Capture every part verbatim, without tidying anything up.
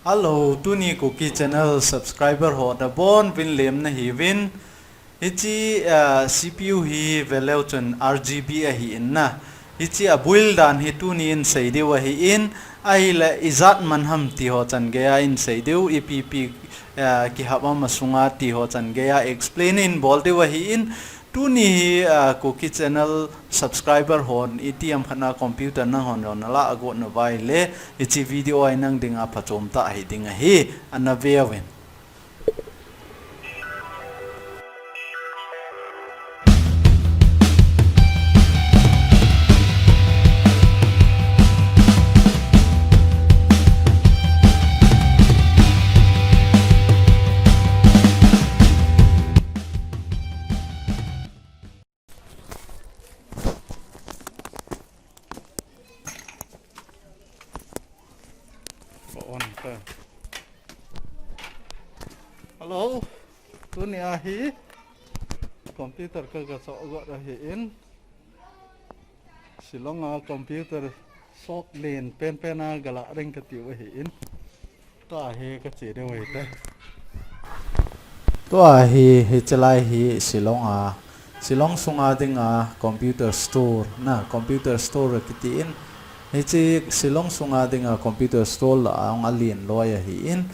Hello, tuni Kuki channel subscriber ho nabonuvin lemna hiuvin. Hiche, ah, C P U hi veleu chun R G B ahi in na. Hiche abuil dan hi tuni in sei diu ahi in, ahile ijat man ham ti ho chan geiya in sei diu, ipi ipi, ah, kihap ham asunga ti ho chan geiya explain in bol diu ahi in. Tuni hi, ah, Kuki channel subscriber hon itiham khat na computer nanghon jong nalah a got nauva ahile, hiche video hi nang dinga phachom tah hiding ahi, ana veuvin. Hello. Tuni ahi computer ka gasoh got ahi in. Shillong a computer shop len penpen a galah ding katiu ahi in. Tua hi kache diu ahi tai. Tua hi, hiche lai hi Shillong a, Shillong sunga dinga computer store, na, computer store kiti in, hiche Shillong sunga dinga computer store lah a hung alen loi ahi in,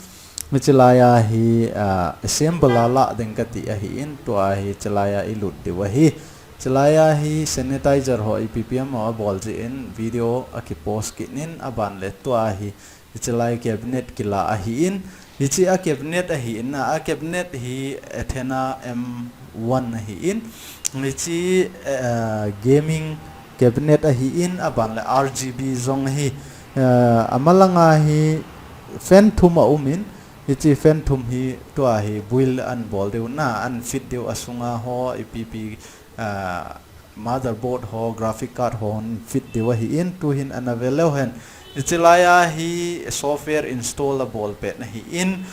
hiche lai a hi, ah, assemble a lah ding kati ahi in, tua hiche lai a ilut diu ahi. Hiche lai a hi sanitizer ho ipi ipi ham abol jeh in video akipost kit in, aban le tua hi Hiche lai cabinet kila ahi in, hiche a cabinet ahi in, a cabinet hi Athena M one ahi in, hiche, eh, gaming cabinet ahi in, aban le R G B jong ahi, eh, amalanga hi fan thum aum in, hiche fan thum hi tua hi build an bol diu na, an fit diu asunga ho ipi ipi, ah, motherboard ho, graphic card ho hon fit diu ahi in, tuhin ana ve leu hen. Hiche lai a hi software install abol pet ahi in,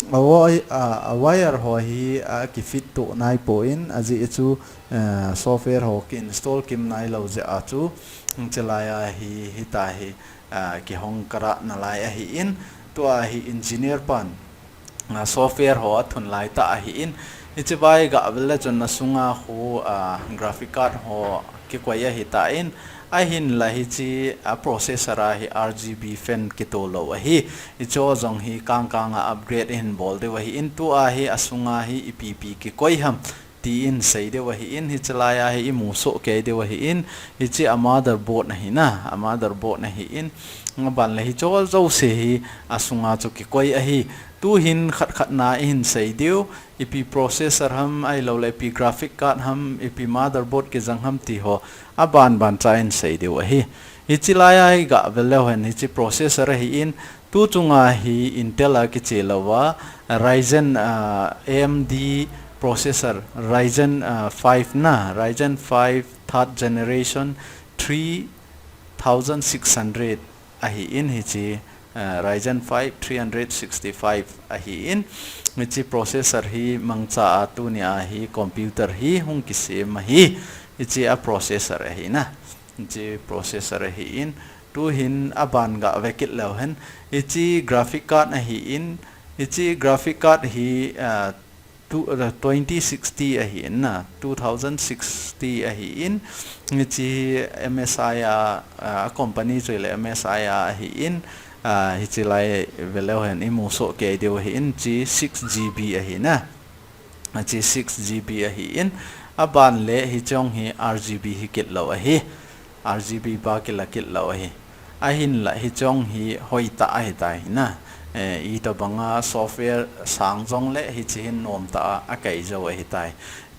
a wi-, a, a wire ho hi akifit to nai poi, ajeh chu, eh, software ho ki install kim nai lou jeh a chu, hiche lai a hi, hita hi, ah, kihong kara nalai ahi in, tua hi engineer pan, ah, software ho athun lai tah ahi in, hiche vai ga vel le chun asunga khu, ah, graphic card ho kikoi ahi tan, ahinla hiche a processor a hi R G B fan kito lou ahi, hicho jong hi kang kang a upgrade ihin bol diu ahi in, tua hi asunga hi ipi ipi kikoi ham, tin sei diu ahi in, hiche lai a hi imu soh kei diu ahi in, hiche a motherboard ahi na, a motherboard ahi in, aban le hicho jouse hi asunga chu kikoi ahi, tuhin khat khat na ihin sei diu, ipi processor ham ahilou le ipi graphic card ham, ipi motherboard kijang ham ti ho, aban ban cha in sei diu ahi. Hiche lai a hi ga vel leu hen hiche processor ahi in, Tu chunga hi Intel a kiche louva, Ryzen, ah, A M D processor, Ryzen, ah, five na, Ryzen five third generation three thousand six hundred ahi in hiche, ah, Ryzen five three hundred sixty-five ahi in, hiche processor hi mangcha a tuni a hi computer hi hung kisem ahi, hiche a processor ahi na. Hiche processor ahi in, tuhin aban ga ve kit leu hen. Hiche graphic card ahi in, hiche graphic card hi, ah, tu, ah, twenty sixty ahi in na, two thousand sixty ahi in, hiche M S I a, ah, company chu le M S I a ahi in, ah, hiche lai ve leu hen imu soh kei diu ahi in, hiche six G B ahi na. Hiche six G B ahi in, aban le hichong hi R G B hi kit lou ahi. R G B ba kila kit lou ahi. Ahinla hichong hi hoitah ahi tai na. Eh, itobanga software sang jong le hiche hin nom tah a, akai jou ahi tai.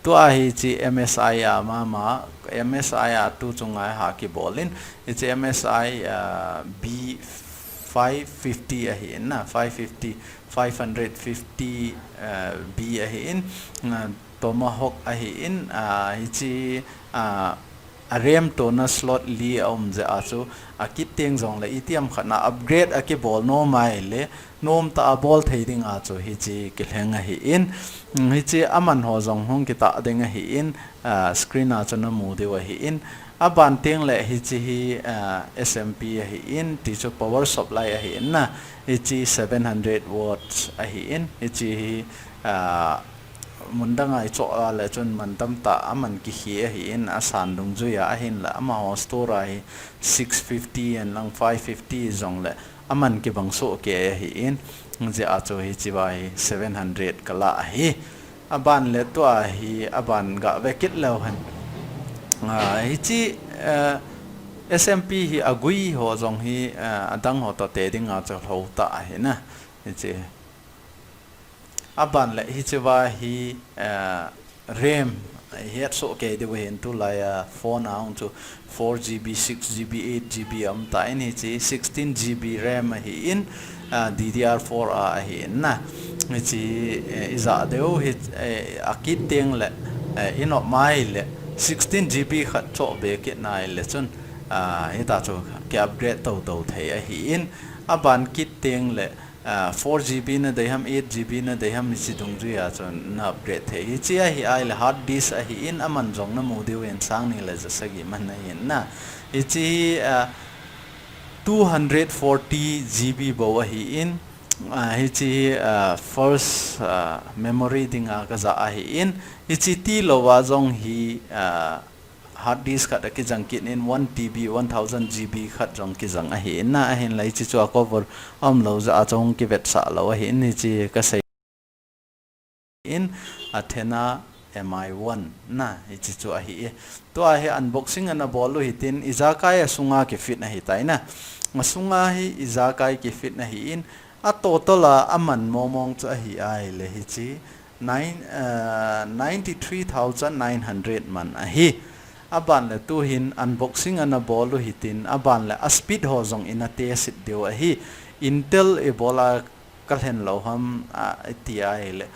Tua hiche M S I a mama, M S I a tu chunga ha kibol in, hiche M S I, ah, B five fifty ahi in na, five fifty, five hundred fifty, ah, B ahi in, ah, Tomahawk ahi in, ah, hiche, ah, a RAM tona slot li aum jeh a chu, akit teng jong le itiham khat na upgrade akibol nom ahile, nom tah a bol thei ding a chu hiche kilheng ahi in, mm, hiche aman ho jong hung kitah ding ahi in, ah, screen a chu namu diu ahi in, Aban teng le hiche hi, ah, S M P ahi in, ti chu power supply ahi in na. Hiche seven hundred watts ahi in, hiche hi, ah, mun dang a i choh a le chun man tamtah a man kihe ahi in, a san dungjuia ahin la amaho store a hi six fifty and lang five fifty jong le aman kibang soh kei ahi in, jeh a chu hiche va hi seven hundred ka la ahi. Aban le tua hi, aban ga ve kit leu hen. Ah, hiche, eh, S M P hi agui ho jong hi, eh, adang ho toh te ding a chu lou ta ahi na. Hiche. Aban le hiche va hi, eh, RAM, het soh kei diu hin tulai a phone a hung chu four G B, six G B, eight G B um ta in hiche sixteen G B RAM ahi in, ah, D D R four a ahi in na. Hiche, eh, i ja diu hi, eh, a kit teng le, eh, i nop mai le sixteen G B khat choh be kit nai le chun, ah, hita chu ki upgrade tou tou thei ahi in, aban kit teng le, ah, four G B na dei ham, eight G B na dei ham, hiche dungjuia chun na upgrade thei. Hiche ahi ai le hard disk ahi in, aman jong na mu diu in sang ni le ja sagi man ahi in na. Hiche hi, ah, two hundred forty G B bou ahi in, ah, hiche hi, ah, first, ah, memory ding a ka ja ahi in, hiche tilou a jong hi, ah, hard disk khat a kijang kit in one T B, one thousand G B khat jong kijang ahi in na, ahin la hiche chu a cover um lou jeh a chu hung kivetsah lou ahi in hiche ka sei in Athena M I one na hiche chu ahi e. Tua hi unboxing ana bol u hitin ijakai a sunga ki fit ahi tai na. A sunga hi ijakai ki fit ahi in a total a aman momong chu ahi ai le hiche nine, uh, ninety three thousand nine hundred man ahi. Aban le tu hin unboxing ana bol u hitin, aban le a speed ho jong ina test diu ahi. Intel i bol a ka lhen lou ham, ah, i ti ai le.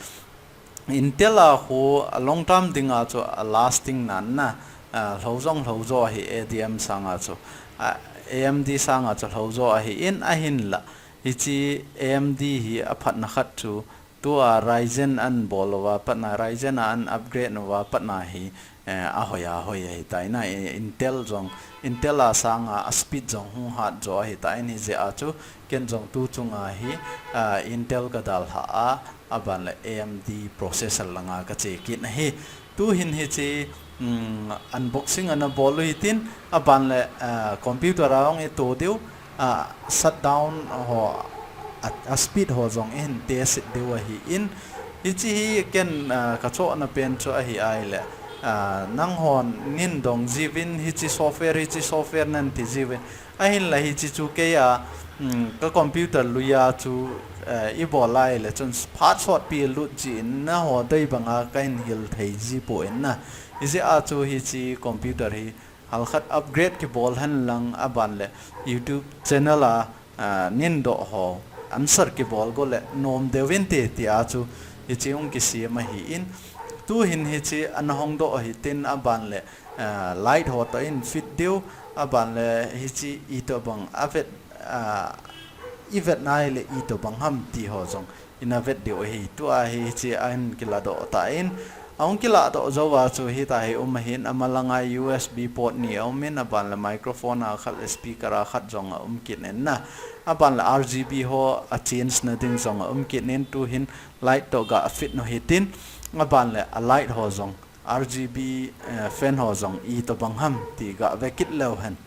Intel a khu a long term ding a chu a lasting nan na, ah, lou jong lou jo ahi A D M sang a chu. Ah, A M D sang a chu lou jo ahi in ahin la. Hiche A M D hi a phatna khat chu Tua Ryzen an bol uva patna, Ryzen a an upgrade uva patna hi, eh, a hoi a hoi ahi tai na, eh, Intel jong, Intel a sanga a speed jong hung hat jo ahi tai, hijeh a chu ken jong tu chunga hi, ah, Intel ka dalha a, aban le A M D processor langa ka che kit ahi. Tu hin hiche, um, unboxing ana bol u hitin, aban le, ah, computer a hung i to diu, ah, shutdown ho, a, a speed ho jong i hin test diu ahi in, hiche hi ken, ah, ka chohna pen chu ahi ai le, ah, nanghon nin dong jiuvin hiche software, hiche software nan ti jiuvin, ahin la hiche chu kei a, um, ka computer lui a chu, eh, i bol ai le chun phat sotpi lut jin naho dei banga ka hin hil thei ji poi na. Hijeh a chu hiche computer hi halkhat upgrade kibol hen lang aban le YouTube channel a, ah, nin doh ho answer kibol go le nom deu inte ti a chu hiche hung kisem ahi in. Tu hin hiche ana hong doh hitin aban le, ah, light ho toh in fit diu aban le hiche itobang a vet, ah, i vet nai le itobang ham ti ho jong ina vet diu ahi. Tua hi hiche a hin kiladoh tan, a hung kiladoh jou a chu hita hi um ahin, amalanga U S B port ni a um in, aban le microphone a khat le speaker a khat jong a um kit in na. Aban le R G B ho a change na ding jong a um kit in, tu hin light toh ga fit u hitin, aban le a light ho jong R G B, eh, fan ho jong itobang ham ti ga ve kit leu hen.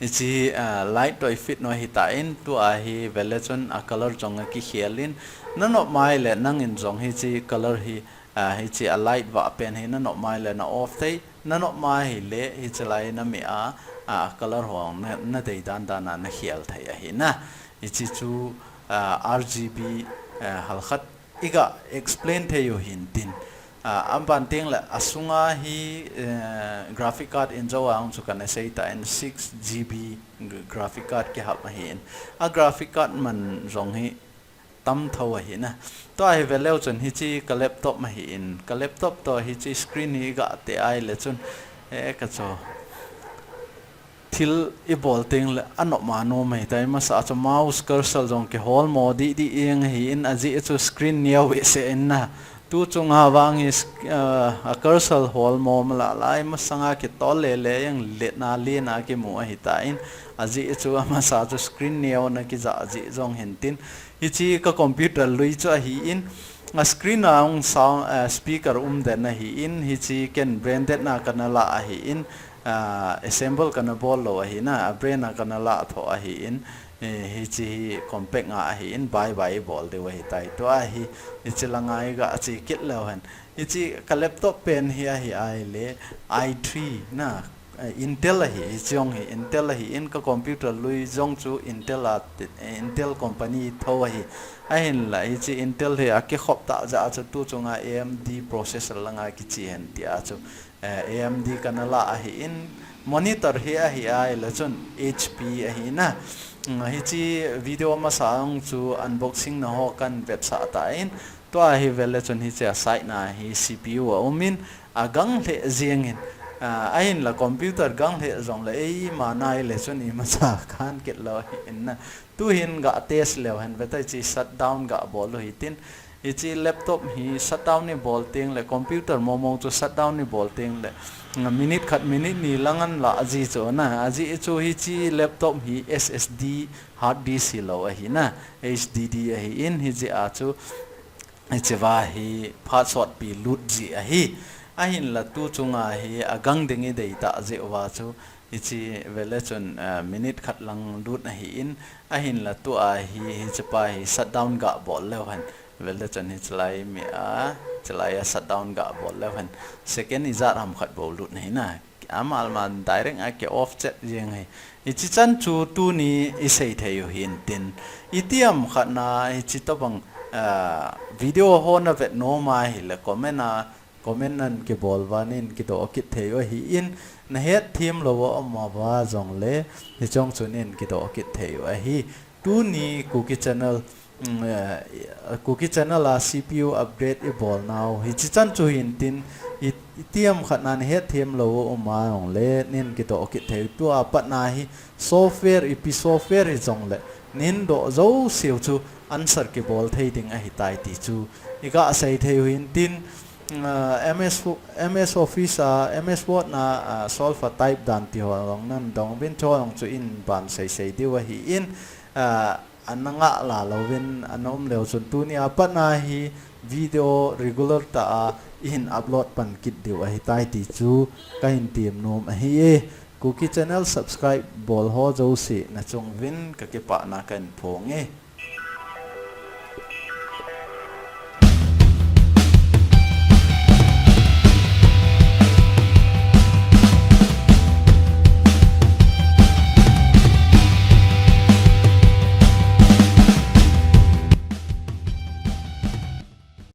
Hiche, ah, light toh i fit u ahi tan, tua hi vele chun a color jong a kikhel in, na nop mai le nangin jong hiche color hi, ah, hiche a light vah pen hi na nop mai le na off thei, na nop mai hile hiche lai na meh a, ah, color ho na, na dei dan dan a na khel thei ahi na. Hiche chu, ah, R G B, ah, halkhat i ga explain thei u hintin. Ah, aban teng le a sunga hi, eh, graphic card in jou a hung chu kana sei tan six G B graphic card kihap ahin. A graphic card man jong hi tam tho ahi na. Tua hi veleu chun hiche ka laptop ahin. Ka laptop toh hiche screen hi ga te ai le chun, eh, ka cho. Thil i bol teng le a nop ma nom ahi tai, masa chu mouse cursor jong kihol mo didi eng ahi in, ajeh chu screen neo behseh in na, Tu chunga vang hi sk-, ah, a cursor hol mom la lai masanga kitol le le jeng letna lena kimu ahitan, ajeh chu amasa chu screen neo na kija jeh jong hintin. Hiche ka computer lui chu ahin, a screen a hung sound, ah, speaker um den ahin, hiche ken branded na kana la ahin, ah, assemble kana bol lou ahina, a brand a kana la tho ahin, eh, hiche hi compact nga ahin, buy buy bol diu ahitai. Tua hi, hiche langa iga che kit leu hen. Hiche ka laptop pen hi ahi ahile, i three na, eh, Intel ahi, hiche jong hi Intel ahin, ka computer lui jong chu Intel a ti, eh, Intel company tho ahi. Ahinla, hiche Intel hi akikhop tah jeh a chu tu chunga A M D processor langa kiche hen tia chu, eh, A M D kana la ahin, monitor hi ahi ahile chun H P ahina. Mm, hiche video masa jong chu unboxing na ho kan vetsah tan, tua hi vele chun hiche a side na hi C P U aumin, agang lheh jengin, ah, ahinla computer gang lheh jongle eima nai le chun imacha khan kit lou ahin na. Tuhin ga test leu hen vetai, hiche shutdown ga bol u hitin. Hiche laptop hi shutdown ibol tengle, computer mong mong chu shutdown ibol tengle, nga minute khat minute ni lang anla ji chu na, ajeh chu hiche laptop hi S S D hard disk hilou ahina, H D D ahin, hijeh a chu hichea hi password pi lut ji ahi. Ahinla tu chunga hi agang ding idei tah jeh uva chu, hiche vele chun, ah, minute khat lang lut ahin, ahinla tua hi, hichepa hi shutdown ga bol leu hen. Vele chun hichelai mi a, hichelai a shutdown ga bol leu hen. Second ijat ham khat bou lut ahina. Amalma direct a ki off chet jeng ahi. Hiche chan chu tuni isei thei u hintin. Itiham khat na hiche tobang, ah, video ho na vet nom ahile comment a, comment nan kibol uva nin kidoh kit thei u ahin, na hetthem lou a um uva jongle, hiche jong chu nin kidoh kit thei u ahi. Tuni Kuki channel, mm, eh, Kuki channel a C P U upgrade ibol nau hiche chan chu hintin, i, itiham khat na na hetthem lou a um a jongle, nin kidoh kit thei u. Tua pat na hi software, ipi software hijongle, nin doh jouseu chu answer kibol thei ding ahitai ti chu iga sei thei u hintin, ah, M S Wo-, M S Office a, M S Word na, ah, solve a type dan ti ho jong nan dong uvin, chu jong chu in ban sei sei diu ahin, ah, ana ngah la louvin ana um leu chun tunia pat na hi video regular tah a ihin upload pan kit diu ahitai ti chu kahin tem nom ahi e. Kuki channel subscribe bol ho jouse na chung uvin kakipana kahin phong e.